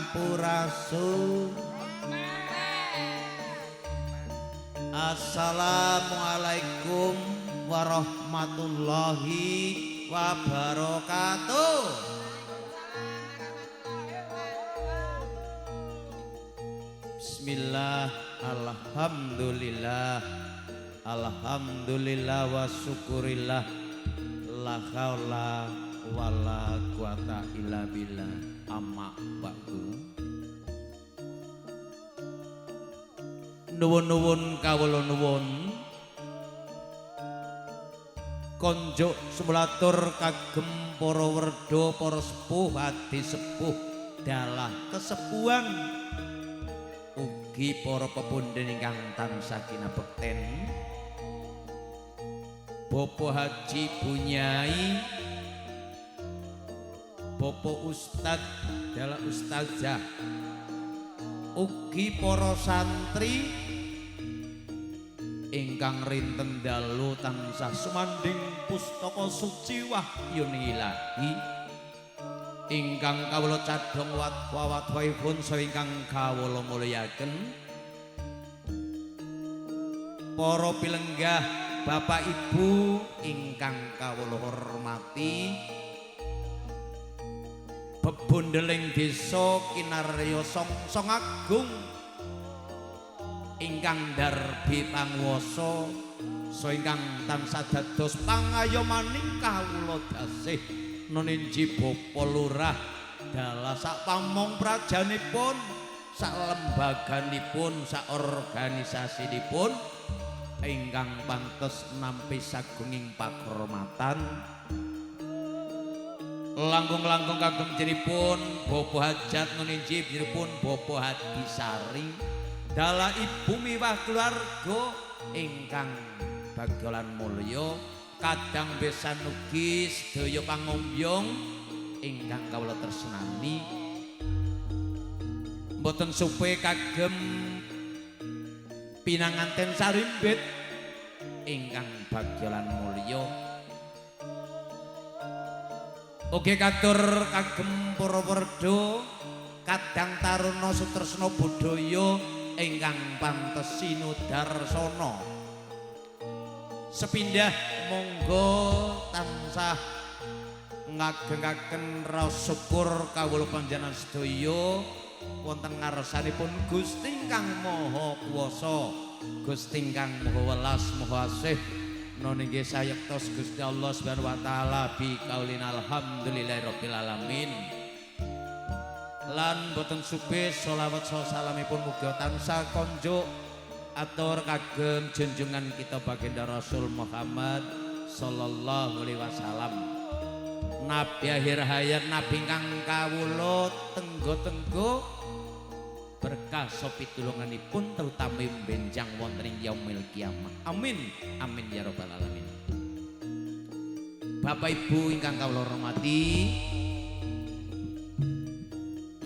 Sampurasun. Assalamualaikum warahmatullahi wabarakatuh. Bismillah, alhamdulillah, alhamdulillah wa syukurillah, la haula wala quwata illa billah. Amma ba'du. Nuwun-nuwun kawula nuwun konjuk sumulatur kagem para werda, para sepuh, adi sepuh, dalah kesepuhan, ugi para pepundhen ingkang tansah kinabekten, Bapak Haji Bunyai, Bapak Ustad dalah Ustazah, ugi para santri ingkang rinten dalu tansah sumandhing pustaka suci wahyun ilahi, ingkang kawula cadhong watwa-watwaipun saha ingkang kawula mulyaken para pilenggah Bapak Ibu ingkang kawula hormati, bebondeling desa Kinarya Songsong Agung ingkang darbi panguwasa saha ingkang tansah dados pangayomaning kawula dasih nuninji Bapak Lurah dalah sak pamong prajanipun, sak lembaganipun, sak organisasinipun ingkang pantes nampi sagunging pakurmatan. Langkung-langkung kagem jenipun Bapak Hajat nuninji jenipun Bapak Hadisari dalah ibu miwah keluarga ingkang bagya lan mulya, kadang besan ugi sedaya pangombyong ingkang kawula tresnani. Mboten supe kagem pinanganten sarimbit ingkang bagya lan mulya. Ugi katur kagem para werda kadang taruna sutresna budaya ingkang pantes sinudarsana. Sepindah monggo tansah ngagengaken raos syukur kawula panjenengan sedaya wonten ngarsanipun Gusti ingkang Maha Kuwasa, Gusti ingkang Maha Welas Maha Asih. Noningge sayektos Gusti Allah Subhanahu wa taala bi kaulin alhamdulillahirabbil alamin. Lan boten supe sholawat salamipun mugi tansah konjuk atur kagem junjungan kita baginda Rasul Muhammad sallallahu alaihi wasallam, nabi akhir hayat, nabi ingkang kawula tenggo-tenggo berkah sopitulunganipun terutami benjang wonten ing yaumil kiamah. Amin amin ya rabbal alamin. Bapak Ibu ingkang kawula hormati,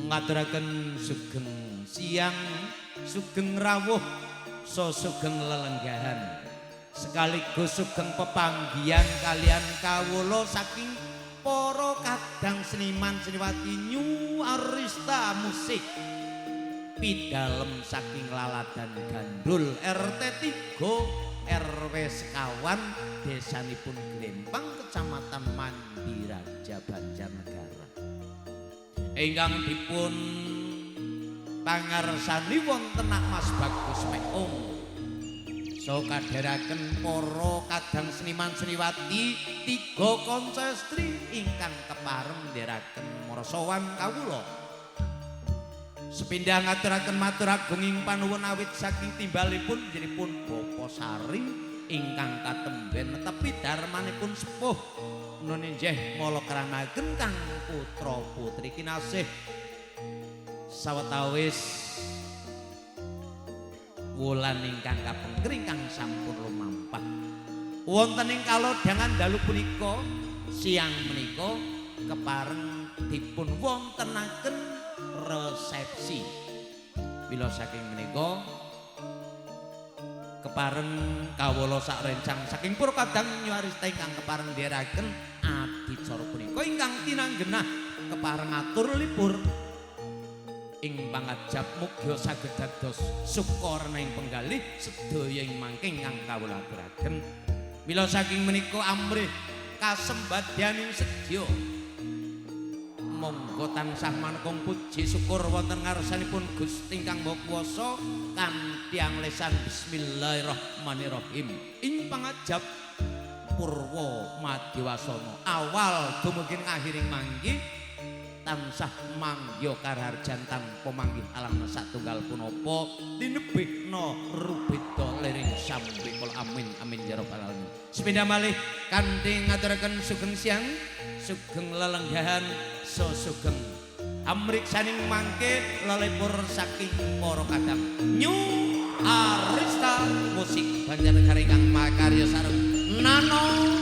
ngaturaken sugeng siang, sugeng rawuh, so sugeng lelenggahan, sekaligus sugeng pepanggihan kalian kawula saking para kadang seniman seniwati New Arista Musik pidalem saking Laladan Gandul RT 3 RW sekawan desanipun Glempang, Kecamatan Mandiraja, Banjarnegara, ingkang dipun pangarsani wonten Mas Bagus Meong. So kadheraken para kadang seniman seniwati tiga kanca estri ingkang kepareng ndheraken marasowan kawula. Sepindah ngaturaken matur agunging panuwun awit saking timbalipun jenipun Bapak Sari ingkang katemben netepi darmanipun sepuh nun injih mala kramaken kang putra putri kinasih sawetawis wulan ingkang kapengker ingkang sampun lumampah. Wonten ing kalodhangan dalu punika siang menika kepareng dipun wontenaken resepsi. Mila saking menika kepareng kawula sak rencang saking para kadang nyuarista ingkang kepareng ndherekaken adicara punika ingkang tinanggenah kepareng atur lipur. Ing pangajap mugi saged dados sukarna ing penggalih sedaya ing mangke ingkang kawula aturaken. Mila saking menika amrih kasembadyaning sedya, monggo tansah manekung puji syukur wonten ngarsanipun Gusti ingkang Maha Kuwasa kanthi anglesan bismillahirrahmanirrahim. Ing pangajap purwa madewasana awal dumugi akhiring manggi tansah mangya karaharjan tanpa manggih alam satunggal punapa tinebihna rubeda liring sambikala. Amin amin ya rabbal alamin. Sepindah malih kanthi ngaturaken sugeng siang, sugeng lelenggahan, so sugeng amriksaning mangke lelipur saking para kadang New Arista Musik Banjarnegara ingkang makarya sareng Nano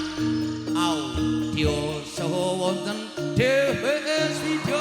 Audio saha wonten DWS Video.